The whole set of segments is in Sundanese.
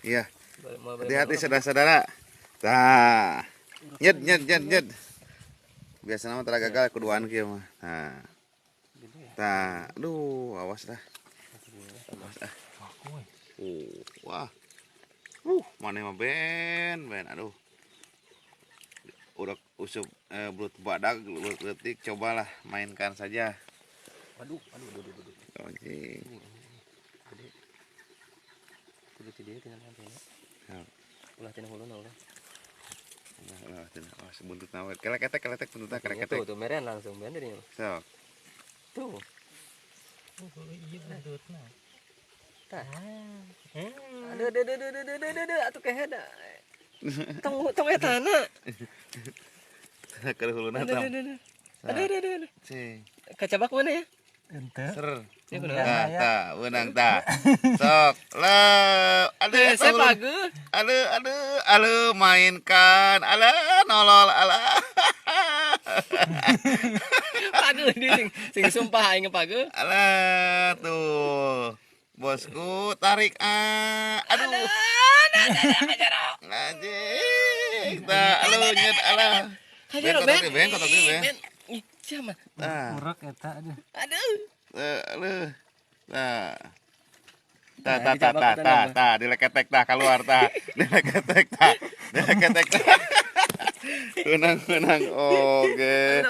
Iya. Hati-hati saudara-saudara. Tah. Nyet nyet nyet nyet. Biasana mah tara gagal kuduan kieu mah. Nah. Tah, aduh, awas dah. Awas ah. Wah. Mana mah ben, ben, aduh. Udah usup belut badak, belut letik, cobalah mainkan saja. Aduh, aduh, aduh, aduh, aduh. Anjing. Gede. Kudu ti dieu tina nanti nya. Ulah tina huluna ulah. Ulah tina. Oh, buntutna we. Keleketek, keletek buntutna, keleketek. Tuh, tuh meren langsung ben dinya. Sok. Tuh. Oh, iya buntutna. Tah. Aduh, aduh, aduh, aduh, aduh, aduh, aduh, atuh keheda. Tong tong etana. Ke huluna tah. Aduh, aduh, aduh, aduh. Cing. Kacabak mana ya? Ente. Ser. Tah, tah, wenang tah. Sok, lah. Aduh, saya pagu. Aduh, aduh, aduh, mainkan. Alah, nolol, alah. Pagu di sing, sing sumpah aing pagu. Alah, tuh. Bosku, tarik ah. Aduh. Anjing. Tah, aduh, nyet, alah. Kajero, Ben, ben, kotak ben. Ih, siapa? Tah. Urek eta aduh. Aduh. Aduh. Tah. Tah, tah, tah, tah, tah, tah, dileketek tah keluar tah. Dileketek tah. Dileketek tah. Menang, menang. Oke.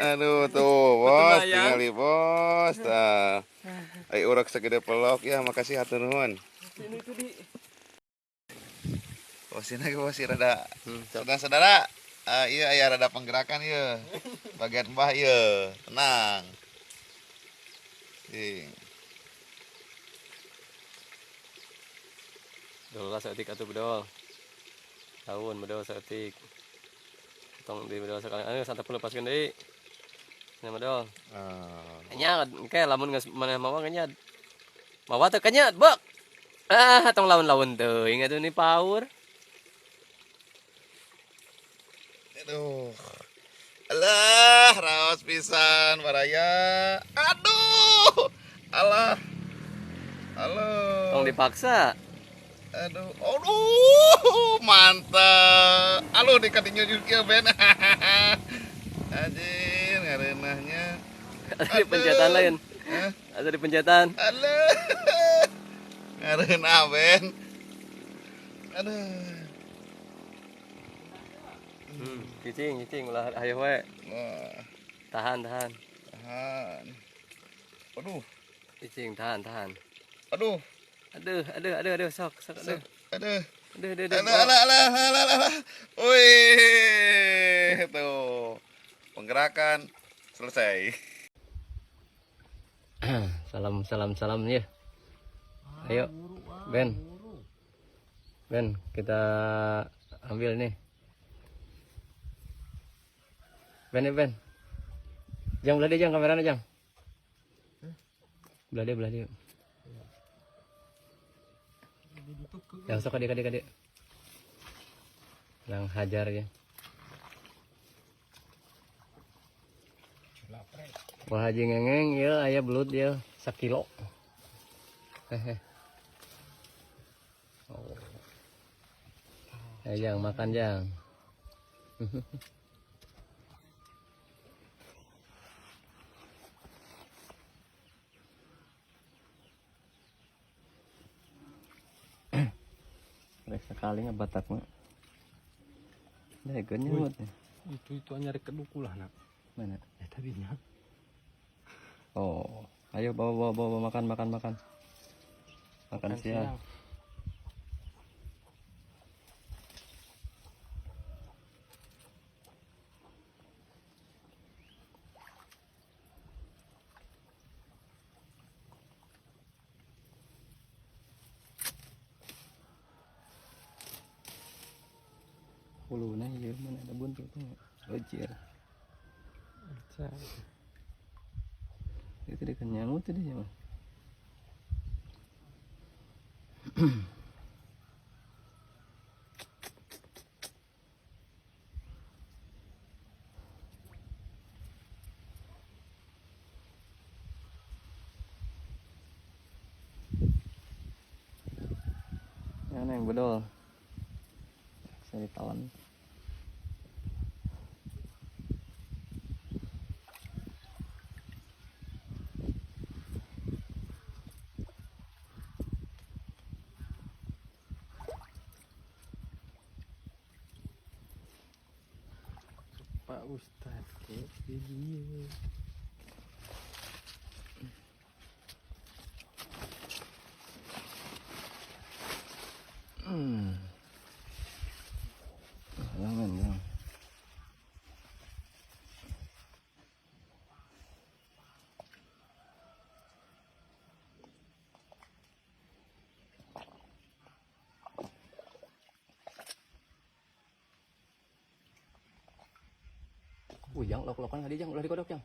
Aduh tuh, bos, tinggali bos. Tah. Ai urek segede pelok ya, makasih hatur nuhun. Posina ge posisi rada. Saudara-saudara, iya aya rada penggerakan ieu. Bagian mbah ieu, tenang. Cing. Dol lah saeutik atuh bedol. Tahun bedol saeutik. Tong di bedol sekali. Ayo santap lepaskeun deui. Nya bedol. Nya engke lamun geus maneh mawa nya. Mawa teu kenyat, bek. Ah, tong lawan-lawan teuing atuh ni power. Aduh. Alah, raos pisan baraya. Aduh. Alah. Alah. Tong dipaksa. Aduh, aduh, mantap. Aduh, dikatinya juga ben. Anjir, ngareunahnya. Ada di pencetan lain. Hah? Ada di pencetan. Aduh. Ngareunah ben. Aduh. Cicing, cicing ulah hayo we. Wah. Tahan, tahan. Tahan. Aduh. Cicing, tahan, tahan. Aduh. Aduh, aduh, aduh, aduh, sok, sok, aduh. Aduh. Aduh, aduh, aduh. Alah, alah, alah, alah, alah. Wih, tuh. Penggerakan selesai. Salam, salam, salam ya. Ayo, Ben. Ben, kita ambil nih. Ben, ya, Ben. Jang, belah dia, Jang, kameranya, Jang. Belah dia, belah dia. Yang sok adik adik adik. Yang hajar ya. Wah haji ngengeng ya ayah belut ya sakilo. Hehe. Oh. Ayo jang makan jang. Rek sekali ngebatak mah. Nah, nyamut. Itu nyari keduku lah nak. Mana? Ya tadinya. Oh, ayo bawa bawa bawa makan makan makan. Makan siang. Huluna ieu mana ada buntutnya. Ojir. Itu dia kenyang itu dia mah. Mana yang bedol? Saya ditawan. Pak Ustadz ke video. Jangan, jangan. Jang, lok-lokan tadi jang, ulah dikodok jang.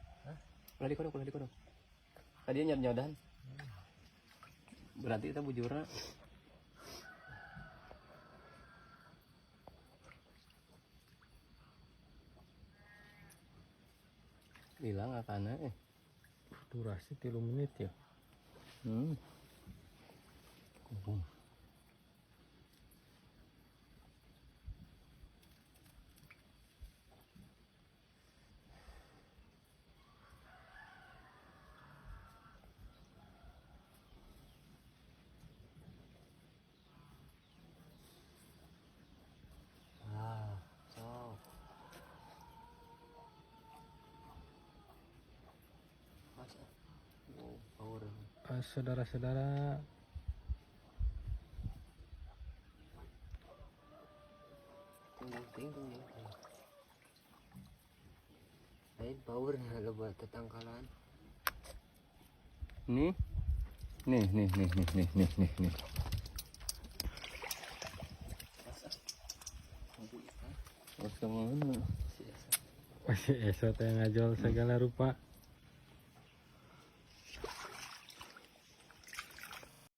Ulah dikodok, ulah dikodok. Tadi nyod-nyodan. Berarti itu bujurna. Hilang apana eh. Durasi 3 menit ya. Kubung. Ah, so. Wow, power. Saudara-saudara, Lain power na loba tatangkalan. Nih. Nih, nih, nih, nih, nih, nih, nih, nih. Terus kemana? Masih esok teh ngajol segala rupa.